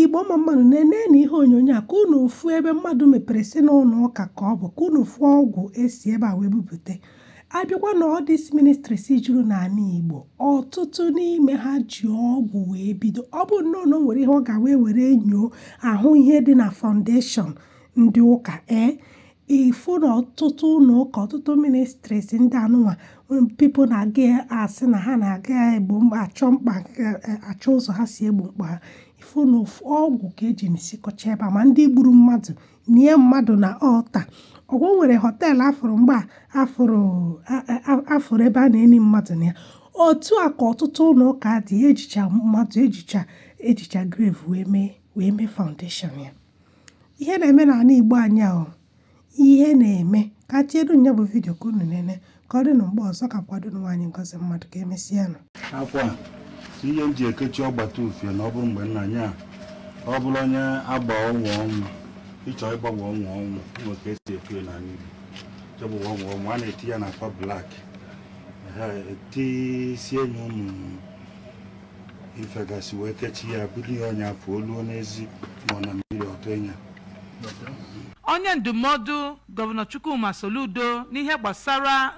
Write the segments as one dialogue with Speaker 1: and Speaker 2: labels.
Speaker 1: Igbo mma mmanụ na-enenu ihe onyonyo a ka unu fụ ebe mmadụ mepere si n'ụlọ ụka ka ọ bụ ka unu fụ ọgwụ esi ebe a wee bupụta. Abịakwa na all these ministries juru n'ala Igbo, ọtụtụ n'ime ha ji ọgwụ wee bido. Ọ bụ nnọọ na o nwere ihe ọ ga wee were nyoo ahụ ihe dị na foundation ndị ụka ịfụ na ọtụtụ ụlọ ụka, ọtụtụ ministries ndị anụnwa people na-aga asị na ha na-aga egbo mkpa, achọ mkpa, achọ ụzọ ha si egbo mkpa ha. Ịfụ na ọgwụ ka eji nsikọcha ebe a, ma ndị gburu mmadụ nie mmadụ na altar. Ọgwụ nwere hotel afụrụ mgbe a afụrụ ebe a na-eni mmadụ na ya. Otu a ka ọtụtụ ụlọ ụka dị, ejicha mmadụ, ejicha grave wee mee foundation ya. Ihe na-eme n'ala Igbo anyị a, ihe na-eme ka tiedu nya bụ video ka unu nene ka ọ dị na mgbe ọzọ. Ka kwado nwaanyị Ngozi mmadụ ka emesịanụ.
Speaker 2: Akwa ihe m ji ekechi ọgbata ufie na ọ bụrụ mgbe nna anya ọ bụrụ onye agba ọnwụ ọnwụ ịchọ ịgbanwe ọnwụ ọnwụ nwere ka esi ekwu ya n'ala Igbo. Chọbụ ọnwụ ọnwụ a na-eti ya na akwa black, etisie ya ụmụ ifegasị wee kechi ya, buru ya onye afọ oluo n'ezi ma ọ na mmiri ọtọ ịnya.
Speaker 3: Onye ndụmọdụ Gọvanọ Chukwuma Soludo n'ihe gbasara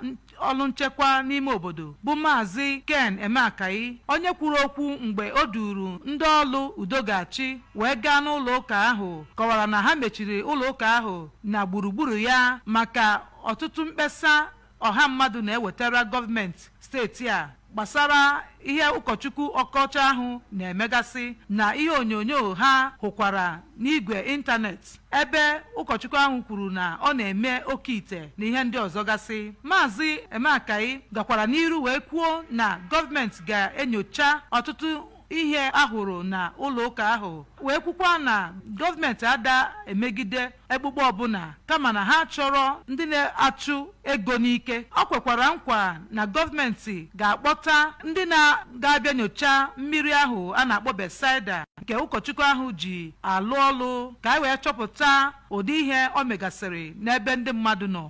Speaker 3: ọlụ nchekwa n'ime obodo bụ Maazị Ken Emeakayi, onye kwuru okwu mgbe o duru ndị ọlụ udo ga-achị wee gaa n'ụlọ ụka ahụ, kọwara na ha mechiri ụlọ ụka ahụ na gburugburu ya maka ọtụtụ mkpesa ọha mmadụ na-ewetara gọọmenti steeti a gbasara ihe ụkọchukwu Ọkọcha ahụ na-emegasị na ihe onyonyo ha hụkwara n'igwe ịntanetị ebe ụkọchukwu ahụ kwuru na ọ na-eme oke ite na ihe ndị ọzọ gasị. Maazị Emeakayi gakwara n'iru wee kwuo na gọọmenti ga-enyocha ọtụtụ ihe ahụrụ na ụlọ ụka ahụ, wee kwukwa na gọọmenti ada emegide ekpukpe ọbụla, kama na ha chọrọ ndị na-achụ ego n'ike. Ọ kwekwara nkwa na gọọmenti ga-akpọta ndị na-ga-abịa nyocha mmiri ahụ a na-akpọ Bethsaida nke ụkọchukwu ahụ ji alụ ọlụ, ka e wee chọpụta ụdị ihe o megasịrị n'ebe ndị mmadụ nọ.